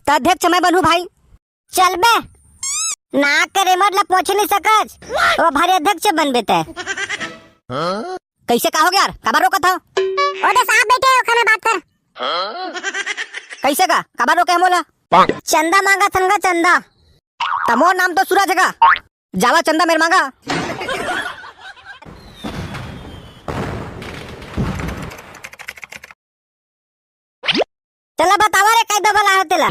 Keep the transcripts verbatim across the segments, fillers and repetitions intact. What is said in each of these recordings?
त अध्यक्ष मैं बनहूं भाई। चल बे, नाक के रेमट ला पोंछ नहीं सकस, ओ भारी अध्यक्ष बनबे ते। कइसे का हो गे यार, काबर रोकत हव? ओ दे साहब बैठे हो, ओखर में बात कर। कइसे का, काबर रोके हे मोला? चंदा मांगत हन गा, चंदा। त मोर नाम तो सूरज हे गा, जावा चंदा मेर मांगा। चला बतावा रे, काय दबा लाए हो तेला?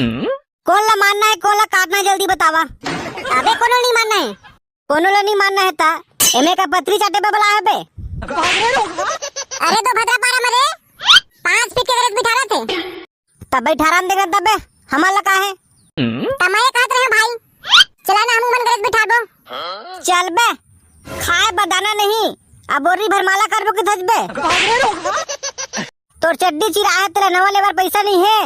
कोन ला मारना हे, कोन ला काटना हे, जल्दी बतावा। अबे कोनो ला नहीं मारना हे। कोनो ला नहीं मारना हे ता एमे का पतरी चाटे बर बलाए हे बे? अरे दो भद्रा पारा मरे, पाँच फीट के गरज बिठा रहे थे। तब बैठारा म देखत तबे, हमन ला का हे? त मैं ये कहत रहे भाई, चला ना हमू मन गरज बिठाबो। चल बे, खाए बर दाना नहीं, अब बोरी भर माला करबो कि थचबे? तोर चड्डी चिरा हे, तेला नवा लेबर पैसा नहीं हे,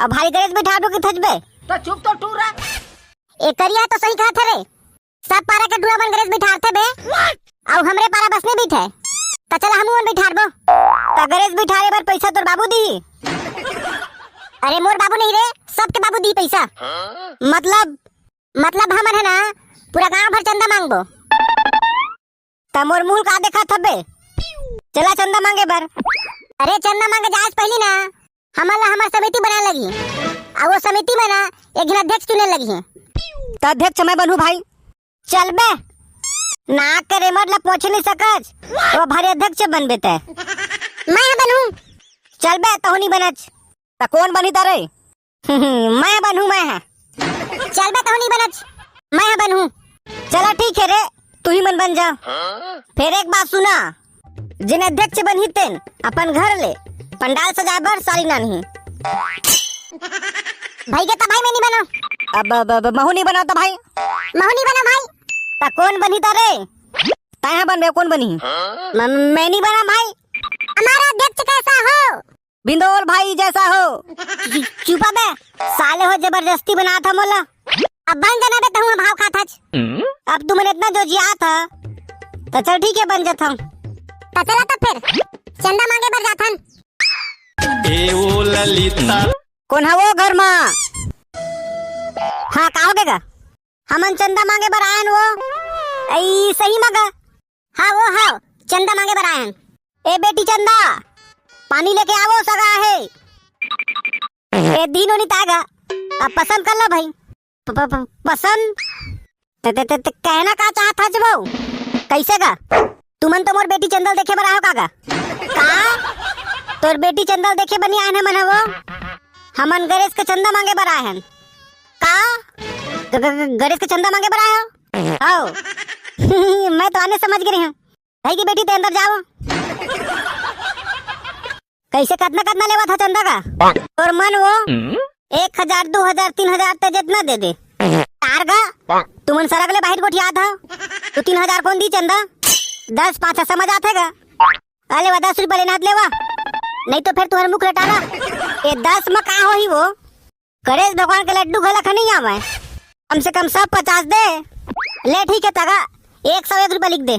अब भारी गरज बिठाबो कि थचबे? तो चुप तो टूरा। ए करिया तो सही कहत हे रे, सब पारा के टूरा मन गरज बिठारथे बे। अउ हमरे पारा बस नहीं बिठे। त चला हमू मन बिठारबो। त गरज बिठारे बर पैसा तोर बाबू दिही? अरे मोर बाबू नहीं रे, सबके बाबू दिही पैसा। मतलब? मतलब हमन हे ना, पूरा गांव भर चंदा मांगबो। त मोर मुंह का देखत हबे? चला चंदा मांगे बर। अरे चंदा मांगे जाए से पहिली ना, हमन ला हमर समिति बनाए लगही। अउ वो समिति में ना एक झन अध्यक्ष चुने लगही। त अध्यक्ष मैं बनहूं भाई। चल बे, नाक के रेमट ला पोंछ नहीं सकस, ओ भारी अध्यक्ष बनबे ते। मैं ह बनहूं। चल बे, तहू नहीं बनच। त कोन बनही त रे? मैं ह बनहूं, मैं ह। चल बे, तहू नहीं बनच, मैं ह बनहूं। चला ठीक हे रे, तुही मन बन जा। फेर एक बात सुना, जेन अध्यक्ष बनही तेन अपन घर ले पंडाल सजाए बर साड़ी लानही। भई गे त भाई मैं नहीं बनांव। अब, अब, अब महू नहीं बनांव त भाई। महू नहीं बनांव भाई। त कोन बनही त रे? तैं ह बनबे, कोन बनही? म-, मैं नहीं बनांव भाई। हमारा अध्यक्ष कैसा हो? बिंदोल भाई जैसा हो। चु-, चुपा बे, साले हो जबरदस्ती बनात ह मोला। अब बन जाना बे, तहूं भाव खात हच। अब तुमन इतना जोजियात ह, त चल ठीक हे, बन जात हंव। त चला त फेर, चंदा मांगे बर जाथन। ए ओ ललिता। कोन ह वो घर मा? हाँ, का हो गे गा? हमन चंदा मांगे बर आयन वो। अई, सही मा गा? हाँ वो, हाँ, चंदा मांगे बर आयन। ए बेटी चंदा, पानी लेके आवो, सगा हे। ए दीन ओनी तागा, अब पसंद कर ला भाई। प-, प-, प-, पसंद? ते, ते, ते, ते कहना का चाहत हच बहू? कइसे गा? तुमन तो मोर बेटी चंदा ल देखे बर आए हो का गा? का? तोर बेटी चंदा ल देखे बर नहीं आए हन हमन ह वो? हमन गणेश के चंदा मांगे बर आए हन। का? ग-, ग-, ग-, गणेश के चंदा मांगे बर आए हो? हव। मैं तो आने समझ गे रहेंव। भाई की बेटी, ते अंदर जाओ। कइसे, कतना, कतना लेवत ह चंदा का? तोर मन वो, एक हजार, दू हजार, तीन हजार ते जेतना दे दे। तार गा, तुमन सरग ले बाहिर गोठियात हव। तू तीन हजार कोन दी चंदा? दस पाँच ह समझ आथे गा। अले वा, दस रुपया लेना हे त लेवा, नहीं तो फेर तुहर मुख लटारा। ए दस म का होही वो? गणेश भगवान के लड्डू घला खा नहीं आवे, कम से कम सौ पचास दे। ले ठीक हे तगा, एक सौ एक रुपया लिख दे।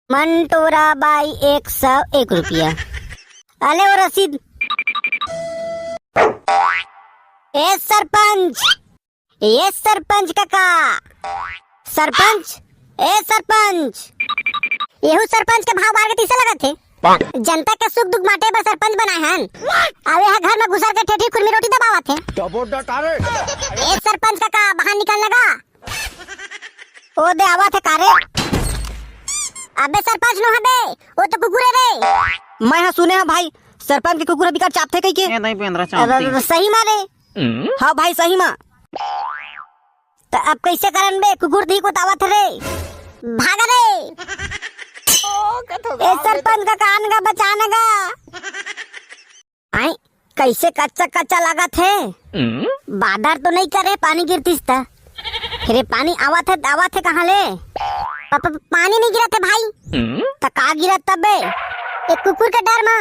मंटोरा बाई एक सौ एक रुपया। अले वो रसीद। ए सरपंच, ए सरपंच काका, सरपंच, ए सरपंच। एहू सरपंच के भाव बाढ़ गे तइसे लगत हे। जनता के सुख दुख बांटे बर सरपंच बनाए हन। अउ एहा घर में घुसर के ठेठी खुरमी रोटी दबावत हे। ए सरपंच काका, बाहर निकल ना गा। ओ दे आवत हे का रे? अबे सरपंच नो हबे, ओ तो कुकुर हे रे। मैं ह सुने हंव भाई, सरपंच के कुकुर ह बिकट चाबथे कहिके। ए नहीं बेंदरा अब, चाबथे। अब सही मा रे? हव भाई, सही मा। त अब कइसे करन बे? कुकुर दिही कोतावत रे। भाग रे। ए सरपंच काका, आन गा, बचा ना गा। आई, कइसे कच्चा कच्चा लागत हे? बादर तो नहीं करे, पानी गिरतिस त। अरे पानी आवत हे, आवत हे कहाँ ले? प-, प-, पानी नहीं गिरत हे भाई। त का गिरत तबे? ए कुकुर के डर मा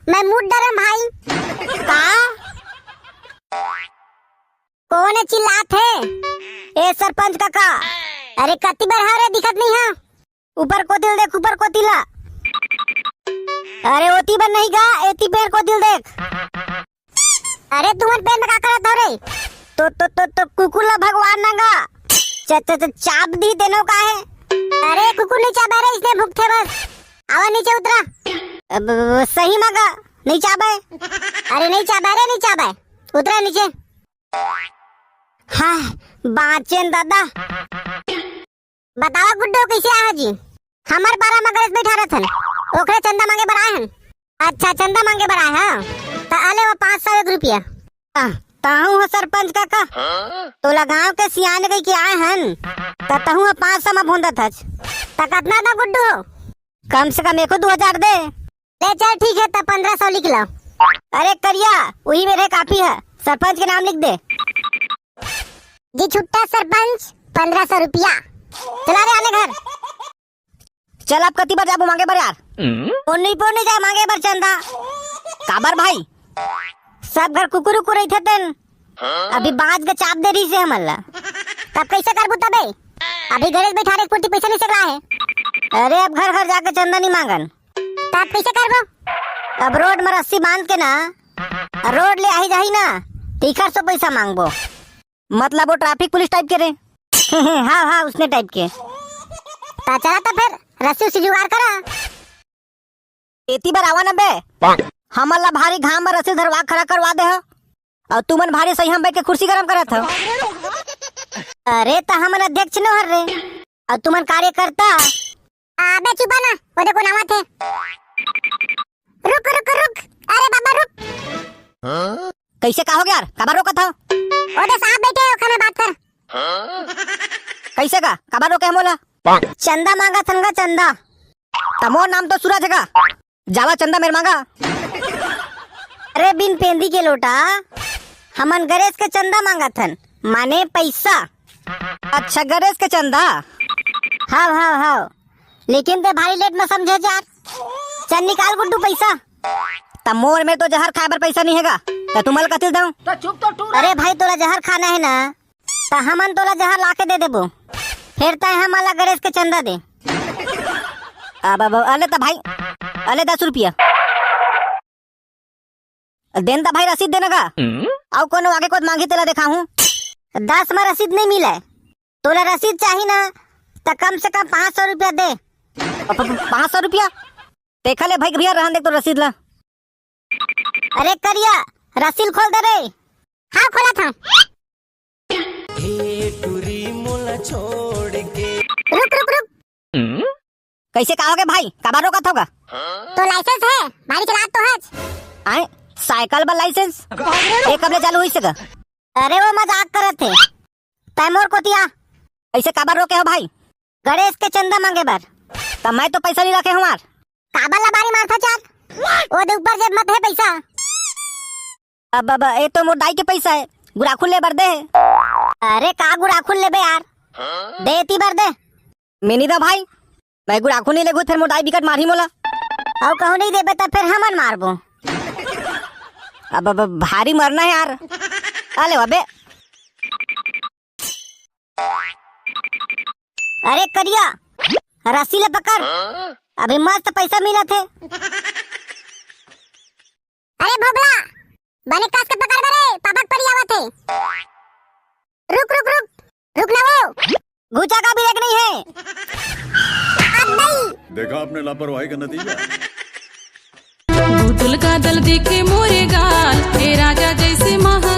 मैं मुड़ डरेंव भाई। का? कोन हे चिल्लात हे? ए सरपंच काका, अरे कति बेर हव रे, दिखत नहीं हे? ऊपर कोति ल देख, ऊपर कोति ला। अरे ओती बर नहीं गा, एती पेड़ कोति ल देख। अरे तुमन पेड़ में का करत हव रे? तो तो तो तो कुकुर ला भगवान ना गा। च, च, च, चाप दी तेनो का है? अरे कुकुर नहीं चाबे रे, इसने भुगते बस। आवा नीचे उतरा। अब, अब, सही में गा, नहीं चाबे। अरे नहीं चाबे रे, नहीं चाबे। उतरा नीचे। हाँ, बाँचेन दादा। बतावा गुड्डू, कैसे आहा जी? हमर पारा म गणेश बैठा रहथन, ओकरे चंदा मांगे बर आए हन। अच्छा, चंदा मांगे बर आए हा? त अले वो पाँच सौ एक रुपया। आ, ताहू हो सरपंच काका, तोला गांव के सियान कहि के आए हन, त तहू ह पाँच सौ म भोंदत हच। त कतना दा गुड्डू हो? कम से कम एको दू हजार दे। ले चल ठीक है, त पन्द्रह सौ लिख ला। अरे करिया, वही मेरे काफी है, सरपंच के नाम लिख दे। जी छुट्टा सरपंच, पन्द्रह सौ रुपया। चला रे आने घर। चल अब कति बर जाबो मांगे बर यार? पोनी पोनी जा मांगे बर चंदा। काबर भाई? सब घर कुकुर उकुर रहिथे तेन। अभी बाँच के चाप दे रही से हमन ला। तब कैसे करबू तबे? अभी गणेश बैठारे एक पुरती पैसा नहीं सकला है। अरे अब घर घर जाके चंदा नहीं मांगन। तब कैसे करबो? अब रोड में रस्सी बांध के ना, रोड ले आही जाही ना, तीखर सो पैसा मांगबो। मतलब वो ट्रैफिक पुलिस टाइप के रे। हाँ हाँ, उसने टाइप के। ता चला तो फिर रस्सी उसी जुगाड़ करा। एती बर आवा न बे। हमन ला भारी घाम में रस्सी धरवा खड़ा करवा दे हो। अउ तुमन भारी सही हम बैठ के कुर्सी गरम करत हो। अरे त हमन अध्यक्ष न हर रे। अउ तुमन कार्यकर्ता। अबे चुपा ना, वो देखो नावत है। रुक रुक रुक, अरे बाबा रुक। कैसे का हो गया यार? काबर रोकत हो? ओदे साहब बैठे हो, खाना बात कर। कैसे का? काबर रोके हम बोला? चंदा मांगा थन गा, चंदा। त मोर नाम तो सूरज है का? जावा चंदा मेर मांगा। अरे बिन पेंदी के लोटा, हमन गणेश के चंदा मांगा थन, माने पैसा। अच्छा, गणेश के चंदा? हाव हाव हाव। लेकिन ते भारी लेट में समझे यार। चल निकाल गुड्डू पैसा। त मोर में तो जहर खाए बर पैसा नहीं हेगा, त तुमन ला कथी दऊं? तो चुप तो टूरा। अरे भाई, तोला जहर खाना है ना, त हमन तोला जहर लाके दे देबो, फेर तय हमन ला गणेश के चंदा दे। अब, अब, अले त भाई, अले दस रुपया। देन त भाई रसीद देना का? अउ कोनो आगे कोई मांगी तेला देखाहूं। दस में रसीद नहीं मिले, तोला रसीद चाही ना, त कम से कम पाँच सौ रुपया दे। प-, प-, प-, पाँच सौ रुपया? देखा ले भाई, भैया रहन दे तो रसीद ला। अरे करिया, रसीद खोल दे रे। हाँ, खोला था। हे टुरी मोला छोड़ के। रुक रुक रुक। कैसे का होगे भाई? काबर रोकत होगा? तो लाइसेंस है, भारी चलात तो हच। आए, साइकिल बर लाइसेंस? ये कब ले चालू होइस गा? अरे वो मजाक करत हे। तै मोर कोतिया। ऐसे काबर रोके हो भाई? गणेश के चंदा मांगे बर। त मैं तो पैसा नहीं रखे हूँ यार। काबर ला बारी मारथा चार? ओ दे ऊपर जेब मत है पैसा। अब, अब, ये तो मोर दाई के पैसा है, गुराखुन ले बर दे। अरे का गुराखुन लेबे यार? दे एती बर दे। मिनी दा भाई, मैं गुराखुन नहीं लेगू, फिर मोर दाई बिकट मारही मोला। अउ कहूँ नहीं देबे त फिर हमन मारबो। अब, अब भारी मरना है यार। अले अबे। अरे करिया, रस्सी ले पकड़, अभी मस्त पैसा मिलत हे। अरे भोभला, बने कस के पकड़ बे रे, पापा के परी आवत हे। रुक, रुक, रुक, रुक ना वो। घुचा का ब्रेक नहीं है। अब नहीं। देखा आपने लापरवाही का नतीजा। भूतल का दल देखे मोरे गाल, ए राजा जैसे महा